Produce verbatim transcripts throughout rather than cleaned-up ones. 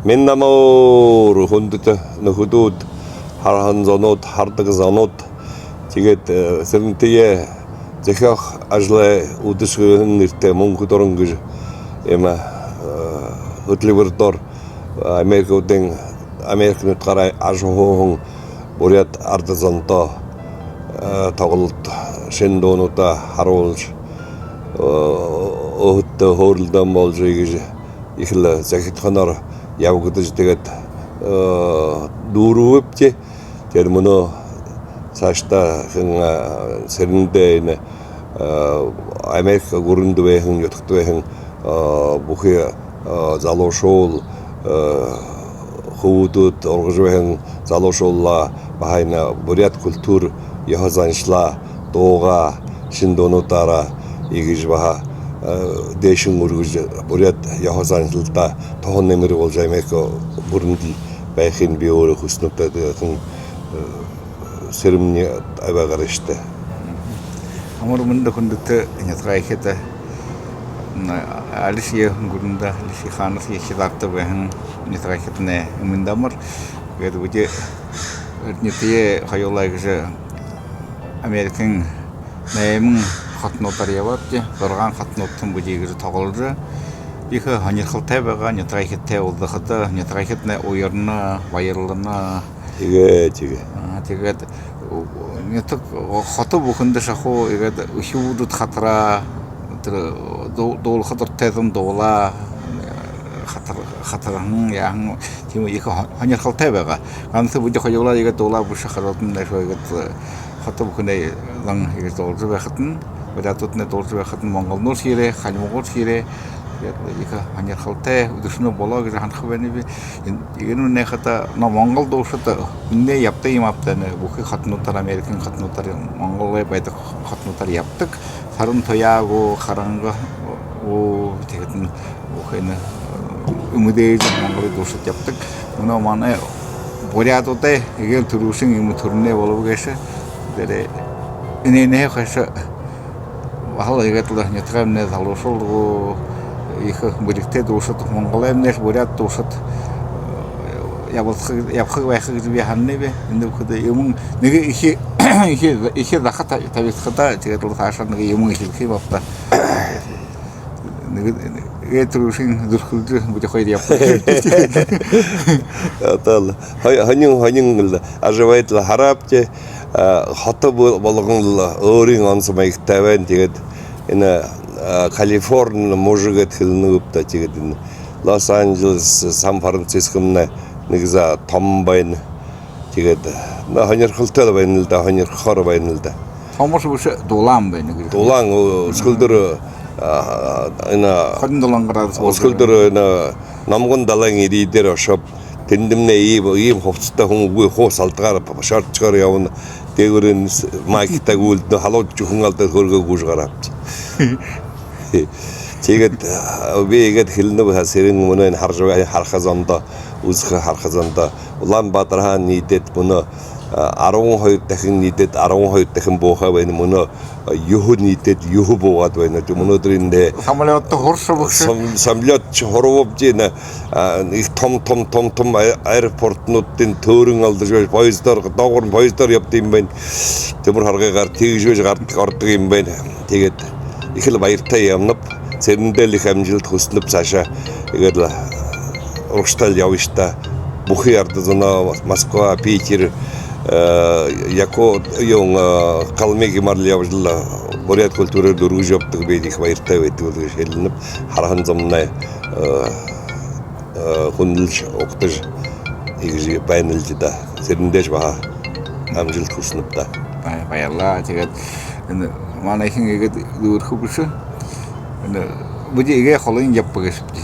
Мэндэ амар, хүндэтэ нүхэдүүд, хараһан зонууд, харадаг зонууд. Тиигээд, э, Сэрэнтэеэ зохёохо ажалай үдэшэ гэһэн нэрэтэй «Мүнхэ дуран» гэжэ иимэ, э, хүтэлбэрилэлдэ, э, Америкуудын, Америкын нютагаараа ажаһууһан буряад арад зондоо, э, тоглолто, шэнэ дуунуудаа харуулжа, э, өөһэдтөө хөөрэлдөөн болжо, иигэжэ ехэл захитаханаар ябагдажа, тиигээд, э, дүүрбэбди. Тиигээд мүнөө саашадаа хэн, э, Сэрэнтэй энэ, э, Америка гүрэндэ байһан, нютагта байһан, э, бүхы, э, залуушуул, э, хүбүүдүүд, ургажа байһан залуушуулаа баһа энэ буряад культура, ёһо заншалаа, дуугаа, шэнэ дуунуудаараа иигэжэ баһа, э, дээшэнь үргэжэ, буряад ёһо заншалдаа туһа нэмэр болжо, Америка гүрэндэл байхыень би өөрөө хүсэнэб даа, тиихэдэнь, э, сэрэмни абяа гарыш даа. Амар мэндэ, хүндэтэ нютагайхид. М, алишье гүрэндэ, алишье хаанашье хизаарта байһан нютагайхиднай, мэндэ амар. Тиигээд бидэ Эрдэнэтые хоюулаа иигэжэ Америкын найман хотонуудаар ябаабди, зургаан хотонуудтань бидэ иигэжэ тогложо, ехэ һонирхолтой байгаа нютагайхидтай уулзахада. Нютагайхиднай уярна, баярлана. Тиигээ, тиигээ. А, тиигээд, у, нютаг, хото бүхэндэ шахуу, иигээд үхибүүд хатараа, тэрэ ду-, дуулаха дуратай зон дуулаа, хатар-, хатарһан, яаһан, тиимэ ехэ һо-, һонирхолтой байгаа. Ганса бидэ хоюулаа иигээд дуулаа бэшэ, хараад нэшөө иигээд, э, хото бүхэнэй зон иигээд дуулажа байхадань, буряадууднай дуулажа байхадань, монголнууд ерээ, хальмагууд ерээ. Тиигээд ехэ һонирхолтой үдэшэнүүд болоо гэжэ һанаха байнаб би. Эн-, иигээд нэгэ хадаа, но монгол дуушад үнэн ябадаг юм ааб даа, энэ бүхы хотонуудаар, Америкын хотонуудаар, Монголой байдаг хотонуудаар ябадаг. Саран Туяа гү, Харанга гү, тиихэдэнь бүхы энэ, э, Үмэдэй Монголой дуушад ябадаг. Мүнөө манай буряадуудай эгээл түрүүшын иимэ түрэнэй болобо гээшэ. Дээрээ энээнһээ хойшо баһал иигээд лэ нютагаймнай залуушуул гү, ехэ бэлигтэй дуушад, Монголоймнай буряад дуушад, э, ябаха, ябаха байха гэжэ би һананаб. Эндэ бүхэндэ юумэн нэгэ эхи, эхи, эхи заха та-, табигдахада, тиигээд лэ саашаа нэгэ юумэн эхилхэ юм ааб даа. Нэгэ, нэгэ түрүүшын зүрхэлжэ бидэ хоёр ябаха. Ятаал. Хо-, һонин, һонин лэ ажабайдал хараабди, а, хото бо-, болгон лэ өөрын онсо маягтай байна. Тиигээд энэ, а, Калифорни мужик гээд хэлэнэ гүб даа, тиигээд энэ Лос-Анжелес, Сан-Францискомнай нэгэ заа томо байна. Тиигээд, но, һонирхолтой лэ байна лэ даа, һонирхохоор байна лэ даа. Томо бэшэ, дулаан байна гэжэ. Дулаан, о, үсэгэлдэр, а, энэ, хорин долоон градус, үсэгэлдэр энэ Номгон далайн эрьедээр ошооб, тэндэмнай иимэ, иимэ хубсаһатай хүн үгы, хуу салдгаар, шортшоор ябана. Дээгүүрынь с-, майктай гүйлдэнэ, халуун зүхэн алдаад, хөргөө гүйжэ гараабди. Тиигээд, а, би иигээд хэлэнэб, һаа, Сэрэн, мүнөө энэ хаража байһан, хараха зондо, үзэхэ, хараха зондо. Улаан-Баатарһаа ниидээд мүнөө, а, арбан хоёр дахин ниидээд, арбан хоёр дахин буухаа байна. Мүнөө, а, юһэ ниидээд, юһэ буугаад байна. Тиигээд мүнөөдэр эндэ самолёдто һур шубагша. Сам-, самолёдшье һурбабди, энэ, а, ехэ том, том, том, том а-, аэропортнуудтань төөрин алдажа байжа, поездоор, доогуурнь поездоор ябадаг юм байна. Түмэр харгыгаар тиигэжэ байжа гарадаг, ородог юм байна. Тиигээд ехэл баяртай ябанаб. Сэрэндээ лэ ехэ амжалта хүсэнэб саашаа. Иигээд лэ урагшатай лэ ябыш даа. Бүхы арад зоноо, Москва, Питер, э, Яку-, юун, э, Калмык юумээр лэ ябажал, буряад культураар дүүргэжэ ябадаг, би ехэ баяртай байдаг гэжэ хэлэнэб. Хараһан зомнай, э, э, хүндэлжэ, угтажа, иигэжэ байна лэ даа. Сэрэндээшье баһа амжалта хүсэнэб даа. Бай-, баярлаа. Тиигээд энэ манайхин иигээд дүүрэхэ бэшэ. Энэ бидэ эгээ холын ябаба гээшэбди.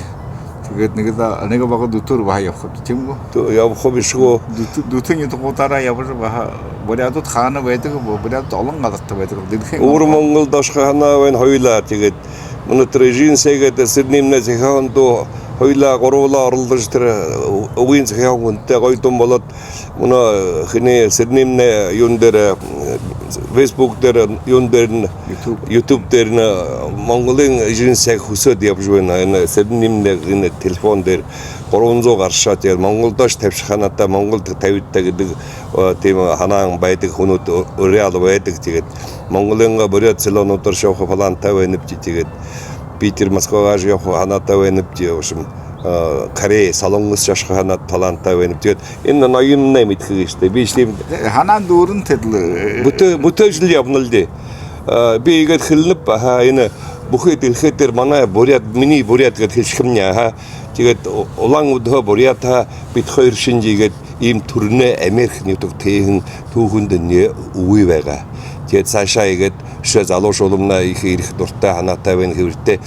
Тиигээд нэгэ да-, нэгэ бага дүтөөр баһа ябахабди, тиимэ гү? Дү-, ябаха бэшэ гү? Дүтэ-, дүтэ нютагуудаараа ябажа баһа. Буряадууд хаана байдаг бэ? Буряадууд олон газарта байдаг. Дэлхэйн Үбэр Монголдо ошохо һанаа байна хоюулаа. Тиигээд мүнөө тэрэ Эжын сай гээд Сэрэнэймнай зохёоһон дуу, хоюулаа гурбуулаа оролдожо, тэрэ үгын зохёоһон хүнтэй гоё дуун болоод, мүнөө, э, хэнэй, Сэрэнэймнай юун дээрэ, э, Facebook дээрэ, юун дээрэнь, YouTube дээрэнь Монголой эжын сайд хүсөөд ябажа байна. Энэ сэдэн нимнэ энэ телефон дээрэ гурбан зуу гаршаа. Тиигээд Монголдоош табишаха һанаатай, Монголдо табигты гэдэг тиимэ һанаан байдаг хүнүүд уряал байдаг. Тиигээд Монголойнгоо буряад селёнуудаар ябаха плантай байнабди. Тиигээд Питер, Москвагаа ябаха һанаатай байнабди. В общем, Корей, Солонгос ошохо һанаа, плантай байнабди. Тиигээд энэ ноёмнай мэдэхэ гээшэ даа. Би шье тиимэ һанаан дүүрэн тэдэл бүтэ-, бүтээжэл ябанал даа. Би иигээд хэлэнэб, аха, энэ бүхы дэлхэй дээрэ манай буряад, минии буряад гээд хэлэшэхэмни, аха. Тиигээд Улаан-Үдэһөө буряадһаа бидэ хоёр шэнги иигээд иимэ түрэнэй Америк нютаг тээһэн түүхэндэ нэгэ үгы байгаа. Тиигээд саашаа иигээд үшөө залуушуулнай ехэ ерэхэ дуратай, һанаатай байна, хэбэртэй.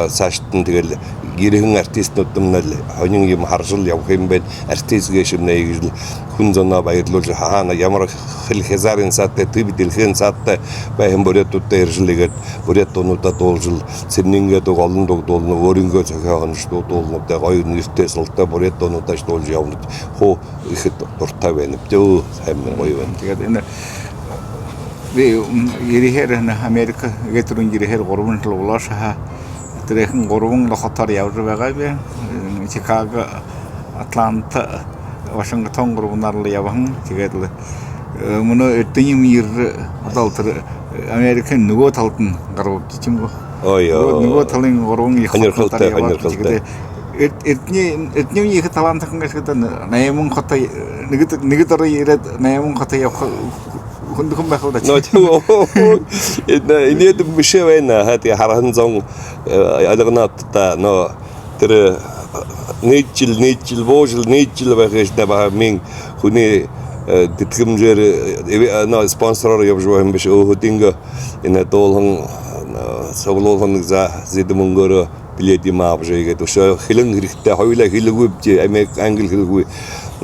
Саашадань тиигээл ерэһэн артистнууднай һонин юумэ харажал ябаха юм байна. Артист гээшэмнай иигэжэл хүн зоноо баярлуулжа, һаана ямар хэл хизаарынь саадтай, түби дэлхэйн саадтай байһан буряадуудта ерэжэл иигээд буряад дуунуудаа дуулажал, Цэрэнэйнгээ дуу, олон дуу дуулана, өөрынгөө зохёоһон дуу дуулана, тэ гоё нэрэтэй, солотой буряад дуунуудаа дуулажа ябанал даа. Хуу ехэ дуратай байнабди. Өө, һайн байна, гоё байна. Тиигээд энэ би ерэхээр, энэ Америк гээд түрүүн ерэхээр гурбан жэл болоошоо һаа. Тэрээхэн гурбан лэ хотоор ябажа байгаа би. Чикаго, Атланта, Вашингтон гурбанаар лэ ябаһан. Тиигээд лэ мүнөө эрдэниим ерэжэ, одоол тэрэ Америкын нүгөө талдань гарабабди, тиимэ гү? Ой, нүгөө, нүгөө талын гурбан ехэ хотнуудаар ябаад, тиигээд эрдэни, эрдэниим ехэ талаантайхан гээшэ гэдэг, найман хото, нэгэ, нэгэ дороо ерээд, найман хото ябаха хүндэхэн байха л даа. Но, тиимэ. Энэ, энээдэ бэшэ байна, аха, тиигээ хараһан зон ойлгоно даа, но тэрэ ниидэжэл, ниидэжэл, буужал, ниидэжэл байха гээшэ даа. Баһа мүн хүнэй тэдхэмжээр, но спонсороор ябажа байгаа юм бэшэ. Өөһэдынгөө энэ дуулаһан, суглуулһан за, зэдэ мүнгөөрөө билет юумэ абажа, иигээд үшөө хэлэн хэрэгтэй, хоюулаа хэлэгүйбди, Америк, англи хэлэгүй.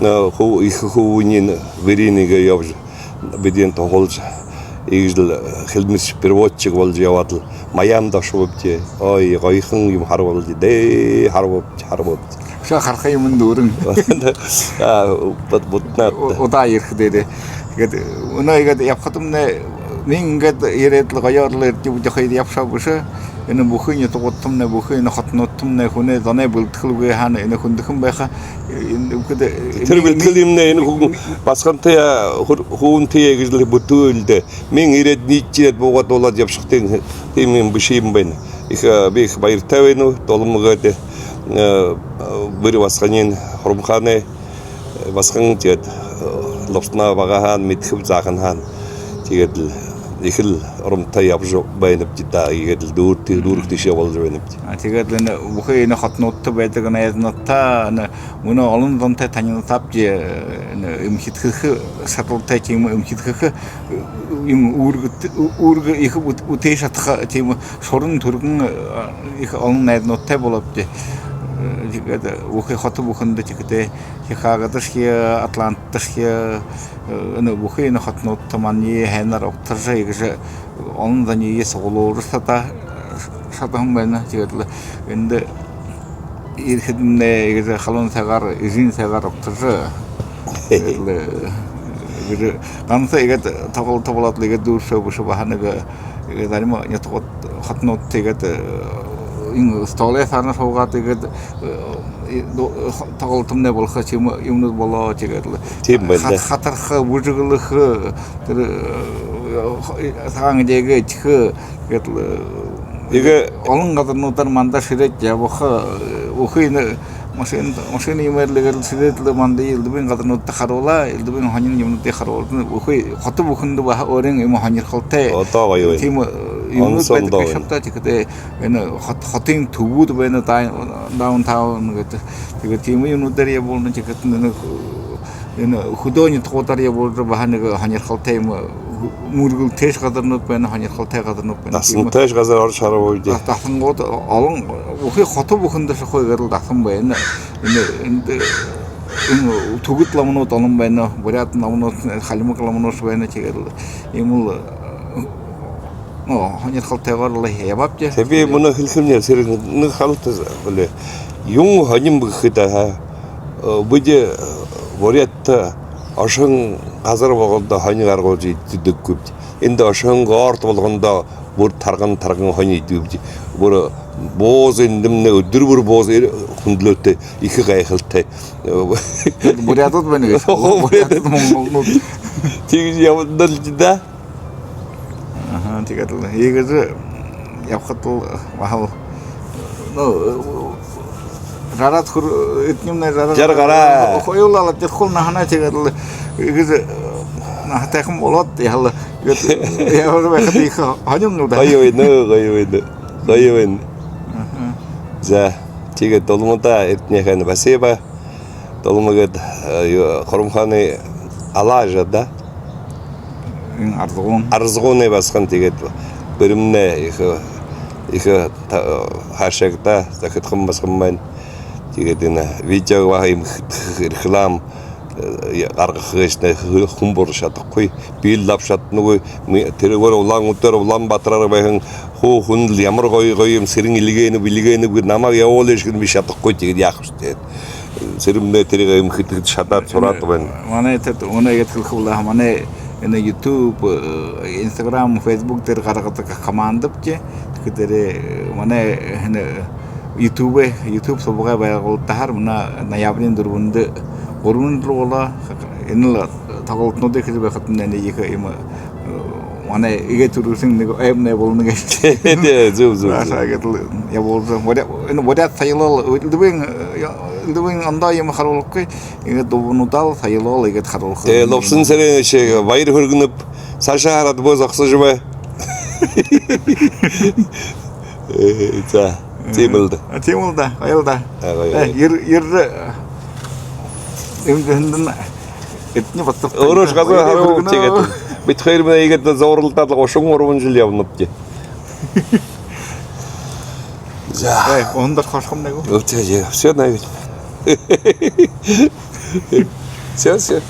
Но хуу, ехэ хүбүүниинь, бэриинь иигээ ябажа, бидэнэй туһалжа, иигэжэл хэлмэс переводчик боложо ябаад лэ Майамида ошообди. Ой, гоёхон юумэ хараабди даа, хараабди, хараабди. Үшөө хараха юумэн дүүрэн. А, бут-, бутнаад. У-, удаа ерэхэдээ. Тиигээд мүнөө иигээд ябахадамнай, мүн иигээд ерээд лэ гоёор лэ ерээд, бэшэ, хоёр ябашоо бэшэ. Энэ бүхы нютагуудтамнай, бүхы энэ хотонуудтамнай хүнэй зоной бэлэдхэлгүй һаань, энэ хүндэхэн байха, энэ бүхэндэ тэрэ бэлэдхэл юумэнэй энэ хүбүүн басагантай, хүбүүнтэй гэжэл бүтөө л даа. Мүн ерээд, ниидэжэ ерээд, буугаад, дуулаад ябашаха тиимэ, тиимэ юумэ бэшэ юм байна. Ехэ, би ехэ баяртай байнаб, Дулма гээд, э, бүри басаганиинь, Хурамхаанай басаган, тиигээд, э, Лубсанаа багаһаань мэдэхэб, заахан һаань. Тиигээд лэ ехэл оромтой ябажа байнабди даа, иигээд лэ дүүрэг, дүүрэг тиишээ боложо байнабди. А, тиигээд лэ энэ бүхы энэ хотонуудта байдаг найзануудта, энэ мүнөө олон зонтой танилсаабди, энэ эмхидхэхэ шадалтай, тиимэ эмхидхэхэ, юумэ үүргэ, үүргэ ехэ үт-, үтээ шадаха, тиимэ шуран түргэн, ехэ олон найзануудтай болообди. Тиигээд бүхы хото бүхэндэ, тиихэдэ Чикагодошье, Атлантадашье, энэ бүхы энэ хотонуудта маниие һайнаар угтажа, иигэжэ олон зониие суглуулжа шада-, шадаһан байна. Тиигээд лэ эндэ ерэхэдэмнай иигэжэ халуун сайгаар, эжын сайгаар угтажа. Тиигээд лэ, э, иигэжэ ганса иигээд тоглолто болоод лэ иигээд дүүрэшөө бэшэ, баһа нэгэ, иигээд зарима нютагууд, хотонууд тиигээд, э, энэ столой саана һуугаад, иигээд, э, и-, ду-, хо-, тоглолтомнай болохо тиимэ юумэнүүд болоо. Тиигээд лэ тиимэ байна даа. Хат-, хатарха, бүжэглэхэ, тэрэ, э, хо-, и-, сагаан эдеэгээ эдихэ, тиигээд лэ, э, иигээ олон газарнуудаар манда шэрээд ябаха, э, бүхы энэ машин, машина юумээр лэ иигээд лэ шэрээд лэ манда элдэбын газарнуудта харуулаа, элдэбын һонин юумэнүүдые харуулаа. Бүхы хото бүхэндэ баһа өөрын юумэ һонирхолтой. Одоо гоё байна. Тиимэ, э, юумэнүүд байдаг гээшэ ааб даа. Тиихэдэ энэ хот-, хотын түбүүд байна, даун-, даунтаун гээд. Тиигээд тиимэ юумэнүүдээр ябуулна, тиихэдэ энэ, энэ хүдөө нютагуудаар ябуулжа, баһа нэгэ һонирхолтой юумэ, мүргэлтэйшье газарнууд байна, һонирхолтой газарнууд байна. Тиимэ дасантайшье газар орожо харабабди. Дас-, дасангууд олон, бүхы хото бүхэндэ шахуу иигээд лэ дасан байна. Энэ, эндэ, энэ түбэд ламанууд олон байна, буряад ламанууд, хальмаг ламанууд байна, тиигээд лэ иимэл, э, но, һонирхолтойгоор лэ ябаабди. Тээ, би мүнөө хэлэхэмни, сэрэг нэгэ халта бэлэй. Юун һонин бэ гэхэдэ, аха, э, бидэ, э, Буряадта ошоһон газар болгондо һонин арга олжо эдидэггүйбди. Эндэ ошоһон город болгондо бүри тарган, тарган хонидо үбди. Бүри бууза эндэмнай, үдэр бүри бууза эр-, хүндэлөөтэй, ехэ гайхалтай. Буряадууд байна гээшэ. Оо, буряадууд. Буряадууд, монголнууд. Тиигэжэ ябанал даа. Аха, тиигээд лэ иигэжэ ябахадал баһал, ну, жараад хүр-, эртэнэмнай жараад, жаргаад гараа. Хоюулаа лэ тэрэ хуу наһанай, тиигээд лэ иигэжэ наһатайхан болоод, яһала, иигээд ябажа байхада ехэ һонин лэ даа. Гоё байна, гоё байна. Гоё байна. Аха. За, тиигээд Дулмадаа эртэнэхэйнь басиба. Дулма гээд, э, юу, Хурамхаанай Алажа даа. Эн Арзагуун. Арзагуунай басаган, тиигээд бэрмэнэй ехэ, ехэ та-, хайшаагдаа, захиридхан басаган байна. Тиигээд энэ видео баһа юм х-, х-, реклам, э, гаргаха гээшэнь хүн болжо шадахагүй. Би лэ абажа шаданагүй. Ми-, тэрэ бүри Улаан-Үдээр, Улаан-Баатараар байһан хуу хүн лэ ямар гоё, гоё юм, сэрэн эльгээнэб, эльгээнэб гээд намайе ябуулыш гэхэдэнь би шадахагүй, тиигээд яахаб ши, тиигээд. Сэрэмнай тэрэ юм хэдыхэдэ шадаад, сураад байна. Манай тэдэ, манай иигээд хэлэхэ болоо, манай энэ YouTube, э, Instagram, Facebook дээрэ гаргадаг командабди. Тиихэдээ, э, манай энэ YouTube, YouTube субгай байгуулагдахаар манай ноябриин дүрбэндэ гурбан жэл болоо. Энэ лэ тоглолтонуудые хэжэ байхадань, энэ ехэ юм, э, манай эгээ түрүүшын нэгэ оймнай болоно гээшэ. Тээ, зүб, зүб, зүб. Баһа иигээд лэ ябуулжа. Буря-, энэ буряад соёлоо лэ, элдэбын, э, элдэбын ондоо юумэ харуулхагүй. Иигээд дуугаараал, соёлоо лэ иигээд харуулха. Тээ, Лубсан Цыренович, баяр хүргэнэб. Саашаа хараад бү зогсожо бай. Э, за, тиимэл даа. А, тиимэл даа, гоёл даа. А, гоё. Э, ер-, ер-, э, юм, юм, юм, эдни батар. Өөрөөшье газар харуу, тиигээд. Бидэ хоёрмнай иигээд зууралдаад лэ гушан гурбан жэл ябанабди. За. Э, ондор хошхом нэгөө. Өө, тээ, всё, наверное. Всё, всё.